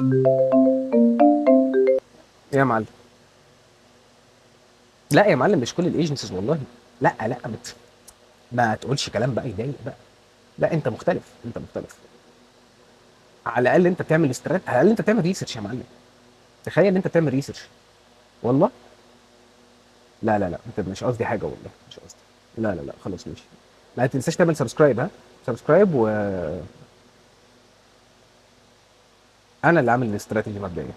إيه يا معلم؟ لا يا معلم، مش كل ال agencies والله. لا لا، ما تقولش كلام بقى يضايق بقى. لا، انت مختلف، انت مختلف. على الاقل انت بتعمل على الاقل انت بتعمل research يا معلم. تخيل ان انت بتعمل research والله. لا لا لا، انت مش قصدي حاجة والله، مش قصدي. لا لا لا، خلاص ماشي. ما تنساش تعمل subscribe. ها، subscribe. و انا اللي عامل الاستراتيجي مبدئيا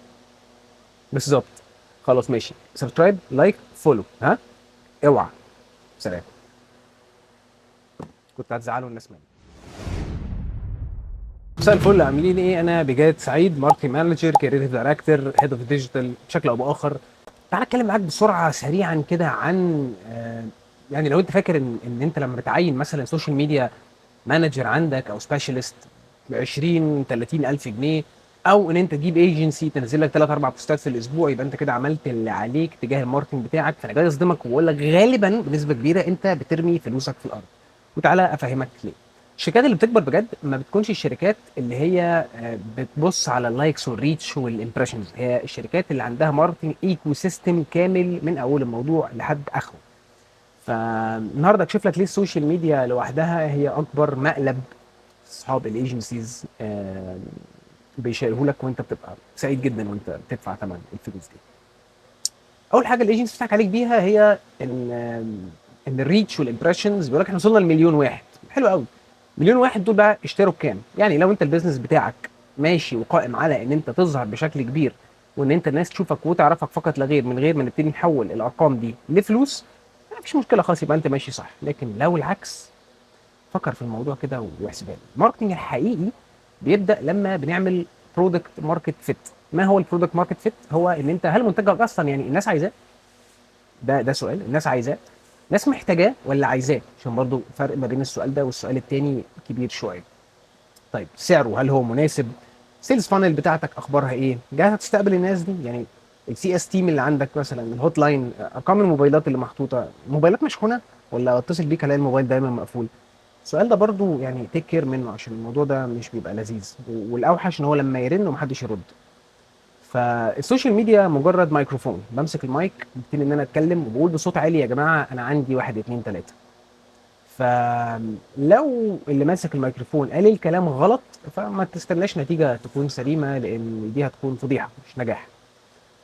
بالظبط. خلاص ماشي، subscribe، like، follow. ها، اوعى. سلام. كنت هتزعلوا الناس مني. مساء الفل، عاملين ايه؟ انا بجاد سعيد، marketing manager، creative director، head of digital بشكل او باخر. تعال اتكلم معاك بسرعة سريعا كده عن يعني لو انت فاكر ان انت لما بتعين مثلا social media manager عندك او specialist ب 20 30 الف جنيه، او ان انت تجيب agency تنزل لك 3 4 بوستات في الاسبوع، يبقى انت كده عملت اللي عليك تجاه ال marketing بتاعك. فانا جاي اصدمك واقول لك غالبا بنسبة كبيرة انت بترمي فلوسك في الارض. وتعالى افهمك ليه. الشركات اللي بتكبر بجد ما بتكونش الشركات اللي هي بتبص على ال likes وال reach وال impressions، هي الشركات اللي عندها marketing ecosystem كامل من اول الموضوع لحد اخره. فالنهارده اكشف لك ليه ال social media لوحدها هي اكبر مقلب اصحاب ال agencies بيشيله لك، وانت بتبقى سعيد جدا وانت بتدفع ثمن الفلوس دي. اول حاجة ال agency بتضحك عليك بيها هي ان ال reach وال impressions. بيقول لك احنا وصلنا لمليون واحد. حلو قوي، مليون واحد دول بقى اشتروا بكام؟ يعني لو انت ال business بتاعك ماشي وقائم على ان انت تظهر بشكل كبير وان انت الناس تشوفك وتعرفك فقط لا غير، من غير ما نبتدي نحول الارقام دي لفلوس، ما فيش مشكلة خالص، يبقى انت ماشي صح. لكن لو العكس، فكر في الموضوع كده واحسبها. ال marketing الحقيقي بيبدا لما بنعمل product market fit. ما هو ال product market fit؟ هو ان انت هل منتجك اصلا يعني الناس عايزاه؟ ده سؤال. الناس عايزاه، الناس محتاجاه ولا عايزاه؟ عشان برضو فرق ما بين السؤال ده والسؤال التاني كبير شويه. طيب سعره هل هو مناسب؟ sales funnel بتاعتك اخبارها ايه؟ جاهزة تستقبل الناس دي؟ يعني ال CS team اللي عندك مثلا، ال hotline، ارقام الموبايلات اللي محطوطه، موبايلات مشحونه ولا اتصل بيك الاقي الموبايل دايما مقفول؟ السؤال ده برضو يعني take care منه، عشان الموضوع ده مش بيبقى لذيذ، والاوحش ان هو لما يرن ومحدش يرد. فال social media مجرد مايكروفون، بمسك المايك ببتدي ان انا اتكلم وبقول بصوت عالي يا جماعة انا عندي واحد اتنين تلاته. فلو اللي ماسك الميكروفون قال الكلام غلط، فما تستناش نتيجة تكون سليمه، لان دي هتكون فضيحة مش نجاح.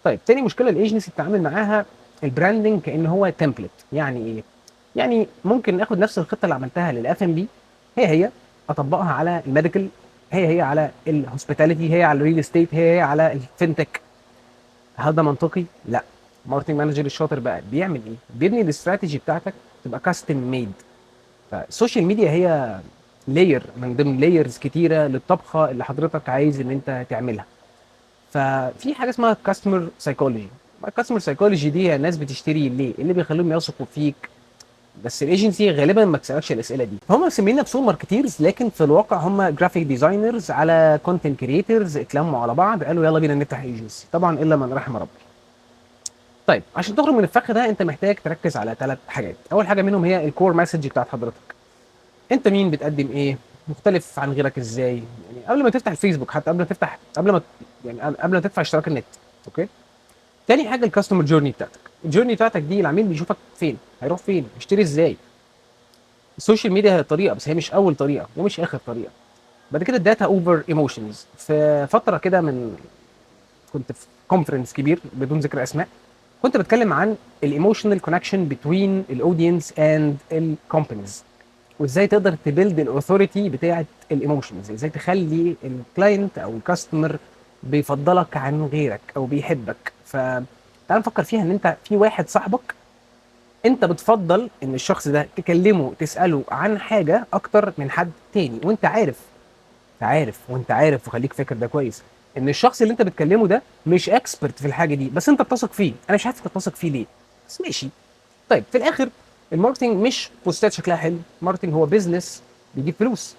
طيب تاني مشكلة ال agency بتتعامل معاها ال branding كان هو template. يعني ايه؟ يعني ممكن اخد نفس الخطة اللي عملتها للاف ام بي، هي هي اطبقها على ال medical، هي هي على ال hospitality، هي على ال real estate، هي هي على ال fintech. هل ده منطقي؟ لا. marketing manager الشاطر بقى بيعمل ايه؟ بيبني الاستراتيجي بتاعتك تبقى custom made. فال social media هي layer من ضمن layers كتيرة للطبخه اللي حضرتك عايز ان انت تعملها. ففي حاجة اسمها customer psychology. ال customer psychology دي هي الناس بتشتري ليه؟ إيه اللي بيخليهم يثقوا فيك؟ بس ال agency غالبا ما تسالكش الاسئلة دي. هم مسميين نفسهم marketeers، لكن في الواقع هم graphic designers على content creators اتلموا على بعض قالوا يلا بينا نفتح agency، طبعا الا من رحم ربي. طيب عشان تخرج من الفخ ده انت محتاج تركز على ثلاث حاجات. اول حاجة منهم هي ال core message بتاعت حضرتك. انت مين؟ بتقدم ايه؟ مختلف عن غيرك ازاي؟ يعني قبل ما تفتح الفيسبوك حتى، قبل ما تفتح قبل ما يعني قبل ما تدفع اشتراك النت، okay. تاني حاجة ال customer journey بتاعتك. ال journey بتاعتك دي العميل بيشوفك فين؟ هيروح فين؟ يشتري ازاي؟ ال social media هي طريقه، بس هي مش اول طريقه ومش اخر طريقه. بعد كده ال data over emotions. في فترة كده من كنت في conference كبير بدون ذكر اسماء، كنت بتكلم عن ال emotional connection between ال audience and ال companies، وازاي تقدر ت build ال authority بتاعه ال emotions، ازاي تخلي ال client او ال customer بيفضلك عن غيرك او بيحبك. فتعال نفكر فيها، ان انت في واحد صاحبك انت بتفضل ان الشخص ده تكلمه تساله عن حاجة اكتر من حد تاني، وانت عارف، انت عارف وانت عارف، وخليك فاكر ده كويس، ان الشخص اللي انت بتكلمه ده مش expert في الحاجة دي، بس انت بتثق فيه. انا مش عارف انت بتثق فيه ليه، بس ماشي. طيب في الاخر ال marketing مش بوستات شكلها حلو، ال marketing هو business بيجيب فلوس.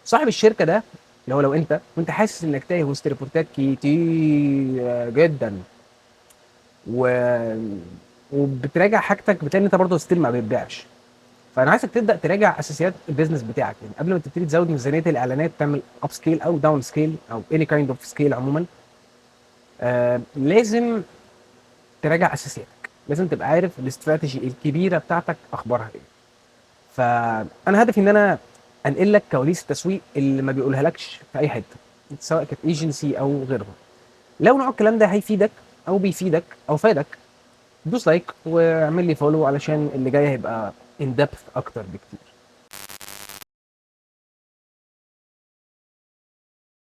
صاحب الشركة ده اللي هو لو انت وانت حاسس انك تايه وسط ريبورتات كتير جدا وبتراجع حاجتك، بتلاقي ان انت برضه still ما بتبيعش، فانا عايزك تبدا تراجع اساسيات ال business بتاعك. يعني قبل ما تبتدي تزود ميزانية الاعلانات، تعمل up scale او down scale او any kind of scale عموما. لازم تراجع اساسياتك، لازم تبقى عارف الاستراتيجي الكبيرة بتاعتك اخبارها ايه. فانا هدفي ان انا انقل لك كواليس التسويق اللي ما بيقولها لكش في اي حتة، سواء كانت ايجنسي او غيرها. لو نوع الكلام ده هيفيدك او بيفيدك او فادك، دوس like واعمل لي follow علشان اللي جاي هيبقى in depth اكتر بكتير.